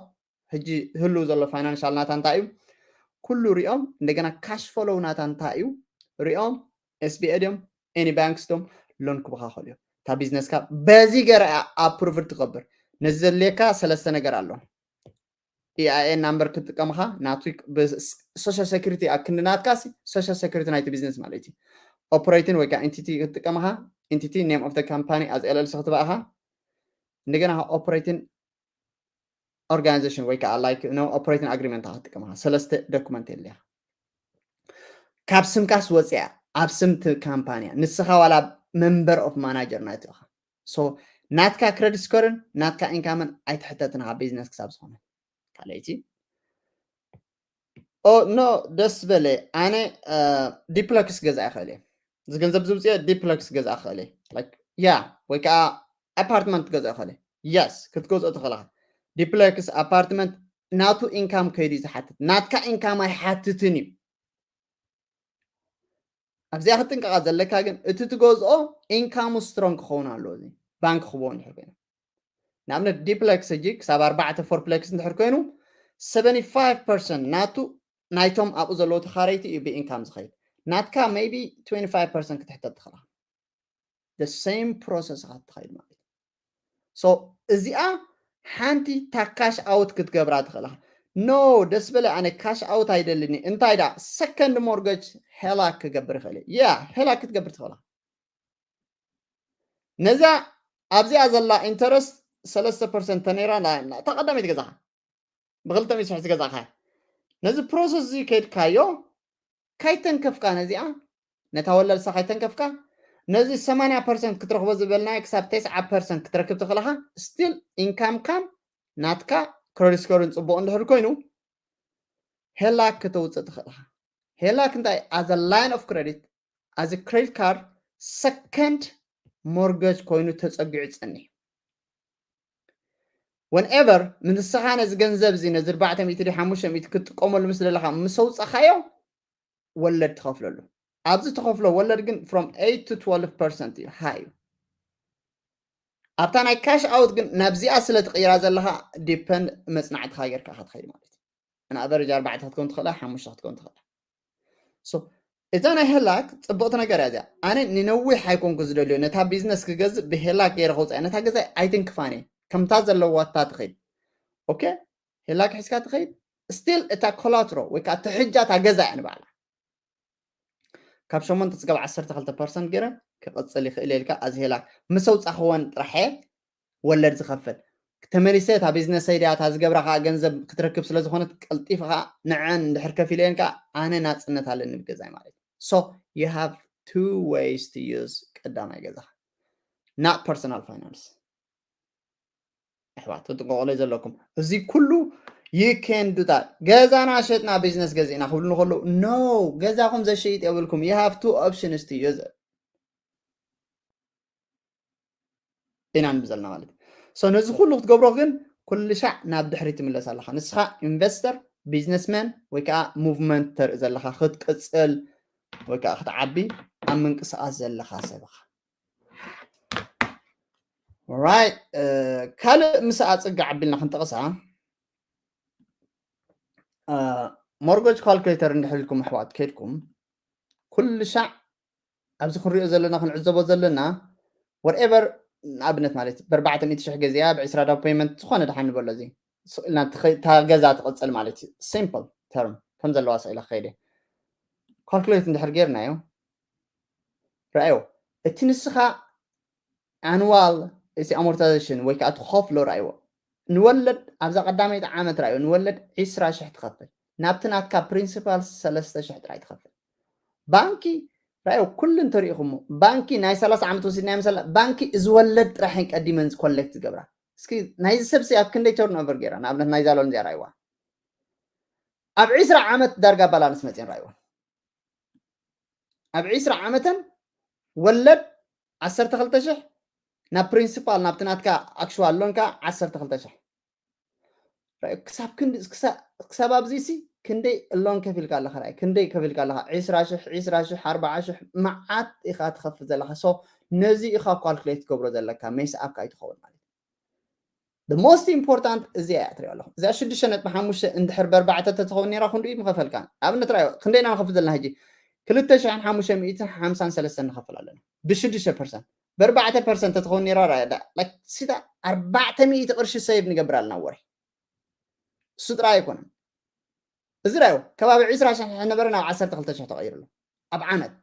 ሕጂ ህልው ዘሎ ፋይናንሻል ናታ እንታይ እዩ? ኩሉ ሪኦም፣ እንደገና ካሽ ፍሎው ናታ እንታይ እዩ ሪኦም፣ ኤስ ቢ ኤ ድዮም ኤኒ ባንክስ ድዮም ሎን ክበኻኸሉ እዮም። እታ ቢዝነስካ በዚ ገይራ እያ ኣፕሩቭድ ትገብር። ነዚ ዘድልየካ ሰለስተ ነገር ኣሎ። ኢ ኣይ ኤን ናምበር ክትጥቀምኻ ናቱ ሶሻል ሴኩሪቲ ኣብ ክንዲ ናትካ ሲ ሶሻል ሴኩሪቲ ናይቲ ቢዝነስ ማለት እዩ። ኦፕሬቲን ወይ ከዓ ኤንቲቲ ክትጥቀምኻ ኤንቲቲ ኔም ኦፍ ካምፓኒ ኣዝ ኤል ኤል ሲ ክትበኣኻ እንደገና ኦፕሬቲን ኦርጋናይዜሽን ወይ ከዓ ላይክ ኖ ኦፕሬቲንግ ኣግሪመንት ክትጥቀምካ ሰለስተ ዶኩመንት የድልያ። ካብ ስምካስ ወፅያ ኣብ ስምቲ ካምፓንያ ንስኻ ዋላ መንበር ኦፍ ማናጀር ናይቲ ኢኻ። ሶ ናትካ ክረዲት ስኮርን ናትካ ኢንካምን ኣይትሕተትን ኢኻ ቢዝነስ ክሳብ ዝኾነ። ካልኣይቲ ኦ ኖ ደስ በለ ኣነ ዲፕለክስ ገዛ ይኽእል እየ። እዚ ገንዘብ ዝውፅኦ ዲፕለክስ ገዛ ይኽእል እየ። like yeah ወይ ከዓ ኣፓርትመንት ክትገዝኦ ይኽእል። Yes ክትገዝኦ ትኽእል ኢኻ። ዲፕሌክስ ኣፓርትመንት ናቱ ኢንካም ከይዱ እዩ ዝሓትት፣ ናትካ ኢንካም ኣይሓትትን እዩ። ኣብዚኣ ክትጥንቀቓ ዘለካ ግን እቲ ትገዝኦ ኢንካሙ ስትሮንግ ክኸውን ኣለዎ። እዚ ባንክ ክቦ እንድሕር ኮይኑ ንኣብነት ዲፕሌክስ ሕጂ ክሳብ ኣርባዕተ ፎርፕሌክስ እንድሕር ኮይኑ ሰቨንቲ ፋይቭ ፐርሰንት ናቱ ናይቶም ኣብኡ ዘለዉ ተኻረይቲ እዩ ብኢንካም ዝኸይድ። ናትካ maybe ትዌንቲ ፋይቭ ፐርሰንት ክትሕተት ትኽእላ። The same process ኢኻ ትኸይድ ማለት እዩ። So እዚኣ ሓንቲ ታ ካሽ ኣውት ክትገብራ ትኽእላ። No ደስ በለ ኣነ ካሽ ኣውት ኣይደልኒ እንታይ ዳ ሰከንድ ሞርገጅ ሄላክ ክገብር ይኽእል እየ። Yeah ሄላክ ክትገብር ትኽእላ። ነዛ ኣብዚኣ ዘላ ኢንተረስት ሰለስተ ፐርሰንት ተነይራ እታ ቀዳመይቲ ገዛኻ ብክልተ ሚእቲ ሽሕ ዝገዛእካ ነዚ ፕሮሰስ እዚ ከድካዮ ካይተንከፍካ ነዚኣ ነታ ወለድሳ ካይተንከፍካ ነዚ ሰማንያ ፐርሰንት ክትረኽቦ ዝበልናዮ ክሳብ ተስዓ ፐርሰንት ክትረክብ ትኽእልኻ። ስቲል ኢንካምካን ናትካ ክረዲት ስኮርን ፅቡቕ እንድሕር ኮይኑ ሄላክ ክተውፅእ ትኽእልኻ። ሄላክ እንታይ as a line of credit as a credit card ሰከንድ ሞርገጅ ኮይኑ ተፀጊዑ ይፀንሕ። Whenever ንስኻ ነዚ ገንዘብ እዚ ነዚ ኣርባዕተ ሚእቲ ድዩ ሓሙሽተ ሚእቲ ክትጥቀመሉ ምስ ዘለኻ ምስ ኣውፃኻዮ ወለድ ትኸፍለሉ። ኣብዚ ትኸፍሎ ወለድ ግን from eight to twelve percent እዩ፣ ሃይ እዩ። ኣብታ ናይ ካሽ ኣውት ግን ናብዚኣ ስለ ትቕይራ ዘለኻ ዲፐንድ መፅናዕትኻ ጌርካ ኢኻ ትኸይድ ማለት እዩ። ንኣቨሬጅ ኣርባዕተ ክትከውን ትኽእላ፣ ሓሙሽተ ክትከውን ትኽእላ። So እዛ ናይ ሄላክ ፅብቕቲ ነገር እያ እዚኣ። ኣነ ንነዊሕ ኣይኮንኩ ዝደልዮ ነታ ቢዝነስ ክገዝእ ብሄላክ ገይረ ከውፅኣ ነታ ገዛ ኣይትንክፋን እየ። ከምታ ዘለዋታ ትኸይድ ኦኬ ሄላክ ሒዝካ ትኸይድ ስቲል እታ ኮላትሮ ወይ ከዓ ትሕጃ እታ ገዛ እያ ንባዕላ ካብ ሸሞንተ ስጋብ ዓሰርተ ክልተ ፐርሰንት ገይረ ክቕፅል ይኽእል ኢልካ ኣዚ ሄላክ ምስ ኣውፃኽወን ጥራሕ እየ ወለድ ዝኸፍል። ተመሊሰ እታ ቢዝነሰይ ድያ እታ ዝገብራ ከዓ ገንዘብ ክትረክብ ስለ ዝኾነት ቀልጢፈ ከዓ ንዐን እንድሕር ከፊለየን ከዓ ኣነ ናፅነት ኣለኒ ብገዛይ ማለት እዩ። So you have two ways to use ቀዳማይ ገዛኻ not personal finance። ኣሕዋት ክትጥንቀቑለይ ዘለኩም እዚ ኩሉ you can do that። ገዛና ሸጥና ቢዝነስ ገዚእና ክብሉ ንከለዉ no ገዛኹም ዘሸይጥ የብልኩም። You have two options to use it ኢና ንብል ዘለና ማለት እዩ። So ነዚ ኩሉ ክትገብሮ ግን ኩሉ ሻዕ ናብ ድሕሪት ትምለስ ኣለኻ። ንስኻ ኢንቨስተር፣ ቢዝነስመን ወይ ከዓ ሙቭመንት ተርኢ ዘለኻ ክትቅፅል ወይ ከዓ ክትዓቢ ኣብ ምንቅስቃስ ዘለኻ ሰብ ኢኻ። Right ካልእ ምስ ኣፅጋ ዓቢልና ክንጠቕሳ ሞርገጅ ካልኩሌተር እንድሕር ኢልኩም ኣሕዋት ከድኩም ኩሉ ሻዕ ኣብዚ ክንሪኦ ዘለና ክንዕዘቦ ዘለና whatever ንኣብነት ማለት ብኣርባዕተ ሚእቲ ሽሕ ገዚኣ ብዕስራ ዳው ፔመንት ዝኾነ ደሓን ንበሎ እዚ ስቕ ኢልና እታ ገዛ ትቕፅል ማለት እዩ። ሲምፕል ተርም ከም ዘለዋ ስቕ ኢላ ክኸይደ ካልኩሌት እንድሕር ጌርናዮ ረኣዮ እቲ ንስኻ ኣንዋል እቲ ኣሞርታይዜሽን ወይ ከዓ ትኸፍሎ ረኣይዎ ንወለድ ኣብዛ ቀዳመይቲ ዓመት ረኣዮ ንወለድ ዕስራ ሽሕ ትኸፍል ናብቲ ናትካ ፕሪንሲፓል ሰለስተ ሽሕ ጥራይ ትኸፍል። ባንኪ ረኣዮ ኩሉ እንተሪኢኹሞ ባንኪ ናይ ሰላሳ ዓመት ወሲድናዮ መሰልና ባንኪ እዚ ወለድ ጥራሕን ቀዲመን ኮሌክት ዝገብራ እስኪ ናይዚ ሰብሲ ኣብ ክንደይ ተርን ኦቨር ገይራ ንኣብነት ናይዛ ሎን እዚኣ ረኣይዋ ኣብ ዕስራ ዓመት ዳርጋ ባላንስ መፅን ረኣይዋ ኣብ ዕስራ ዓመተን ወለድ ዓሰርተ ክልተ ሽሕ ናብ ፕሪንሲፓል ናብቲ ናትካ ኣክሽዋል ሎንካ ዓሰርተ ክልተ ሽሕ ክሳብ ክንዲ ክሳብ ኣብዚ ሲ ክንደይ ሎን ከፊልካ ኣለካ ራይ ክንደይ ከፊልካ ኣለካ ዕስራ ሽሕ ዕስራ ሽሕ ኣርባዓ ሽሕ መዓት ኢካ ትከፍል ዘለካ so ነዚ ኢካ ካልኩሌት ትገብሮ ዘለካ ሜስ ኣፕካ ኣይትኸውን ማለት the most important እዚኣ እያ ትሪኦ ኣለኹ እዚኣ ሽዱሽተ ነጥቢ ሓሙሽተ እንድሕር በርባዕተ ተትኸውን ነራ ክንዱ ምኸፈልካ ኣብነት ራዮ ክንደይና ንኸፍል ዘለና ሕጂ ክልተ ሽሕን ሓሙሽተ ሚእትን ሓምሳን ሰለስተን ንኸፍል ኣለና ብሽዱሽተ ፐርሰንት በርባዕተ ፐርሰንት ተትኸውን ነራ ራዮ ሲታ ኣርባዕተ ሚእቲ ቅርሺ ሰይብ ንገብር ኣለና ወርሒ እሱ ጥራይ ኣይኮነን እዚ ራዮ ከባቢ ዕስራ ሽሕ ነበረ ናብ ዓሰርተ ክልተ ሽሕ ተቐይሩ ኣሎ ኣብ ዓመት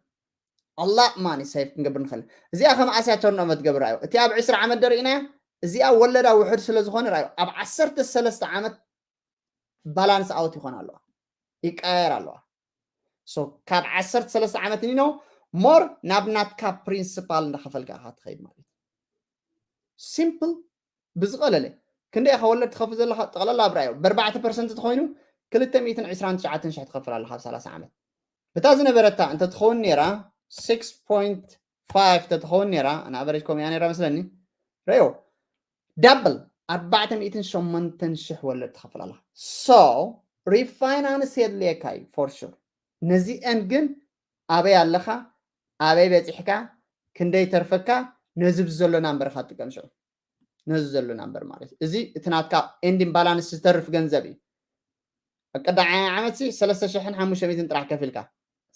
ኣላ ማኒ ሰይፍ ክንገብር ንኽእል እዚኣ ከም ኣስያ ተርንኦቨር ትገብር ራዮ እቲ ኣብ ዕስራ ዓመት ደርኢናያ እዚኣ ወለዳ ውሕድ ስለ ዝኾነ ራዮ ኣብ ዓሰርተ ሰለስተ ዓመት ባላንስ ኣውት ይኾን ኣለዋ ይቀያየር ኣለዋ ካብ ዓሰርተ ሰለስተ ዓመት ኒኖ ሞር ናብ ናትካ ፕሪንስፓል እንዳኸፈልካ ኢኻ ትኸይድ ማለት ሲምፕል ብዝቐለለ ክንደይ ኢኻ ወለድ ትኸፍል ዘለኻ ጠቕላላ ኣብራዮ ብኣርባዕተ ፐርሰንት ተኾይኑ ክልተ ሚእትን ዕስራን ትሽዓተን ሽሕ ትኸፍል ኣለኻ ኣብ ሰላሳ ዓመት ብታ ዝነበረታ እንተትኸውን ነራ ስክስ ፖይንት ፋይቭ ተትኸውን ነይራ፣ ኣን ኣቨሬጅ ከምኡ እያ ነይራ መስለኒ። ረዮ ዳብል ኣርባዕተ ሚእትን ሸሞንተን ሽሕ ወለድ ትኸፍል ኣላ። So ሪፋይናንስ የድልየካ እዩ for sure። ነዚአን ግን ኣበይ ኣለኻ፣ ኣበይ በፂሕካ፣ ክንደይ ተርፈካ፣ ነዚ ብዘሎ ናምበርካ ጥቀም ሽዑ። ነዚ ዘሎ ናምበር ማለት እዩ። እዚ እቲ ናትካ ኤንዲንግ ባላንስ ዝተርፍ ገንዘብ እዩ። ኣብ ቀዳማይ ዓመት ሲ ሰለስተ ሽሕን ሓሙሽተ ሚእትን ጥራሕ ከፊልካ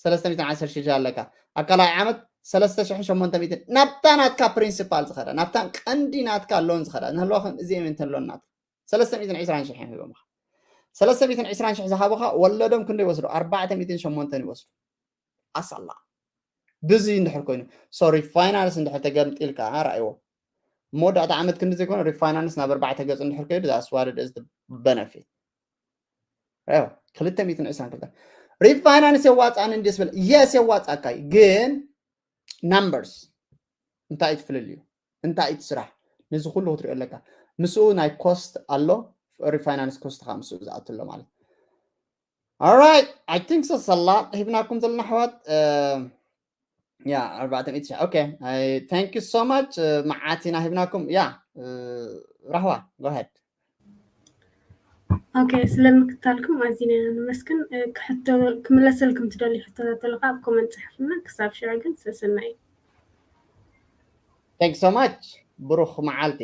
ሰለስተ ሚእትን ዓሰርተ ሽሕ ኣለካ። ኣብ ካልኣይ ዓመት ሰለስተ ሽሕን ሸሞንተ ሚእትን ናብታ ናትካ ፕሪንሲፓል ዝኸዳ ናብታ ቀንዲ ናትካ ሎን ዝኸዳ ንህልዋ ከም እዚ ኤመንተን ሎን ናትካ ሰለስተ ሚእትን ዕስራን ሽሕ እዮም ሂቦምካ። ሰለስተ ሚእትን ዕስራን ሽሕ ዝሃቡኻ ወለዶም ክንደይ ይወስዱ? ኣርባዕተ ሚእትን ሸሞንተን ይወስዱ። ኣሳላ ብዙ እንድሕር ኮይኑ ሶ ሪፋይናንስ እንድሕር ተገምጢልካ ረኣይዎ መወዳእታ ዓመት ክንዲ ዘይኮነ ሪፋይናንስ ናብ ኣርባዕተ ገፅ እንድሕር ከይዱ that's what it is the benefit። ክልተ ሚእትን ዕስራን ክልተ ሪፋይናንስ የዋፃን እንዲስ ብል የስ የዋፃካ እዩ። ግን ናምበርስ እንታይ እዩ ትፍልልዩ እንታይ እዩ ትስራሕ ነዚ ኩሉ ክትሪኦ ኣለካ። ምስኡ ናይ ኮስት ኣሎ ሪፋይናንስ ኮስት ካ ምስኡ ዝኣቱ ኣሎ ማለት All right, I think so ሰላ ሂብናኩም ዘለና ኣሕዋት ያ ኣርባዕተ ሚእቲ ሺሕ okay thank you so much መዓት ኢና ሂብናኩም ያ ራህዋ go ahead okay ስለምክታልኩም ኣዚና ኢና ንመስክን ክሕቶ ክምለሰልኩም ትደልዩ ሕቶታት ኣለካ ኣብ ኮመንት ጽሕፍና ክሳብ ሽዑ ግን ሰሰናይ thank you so much ብሩኽ መዓልቲ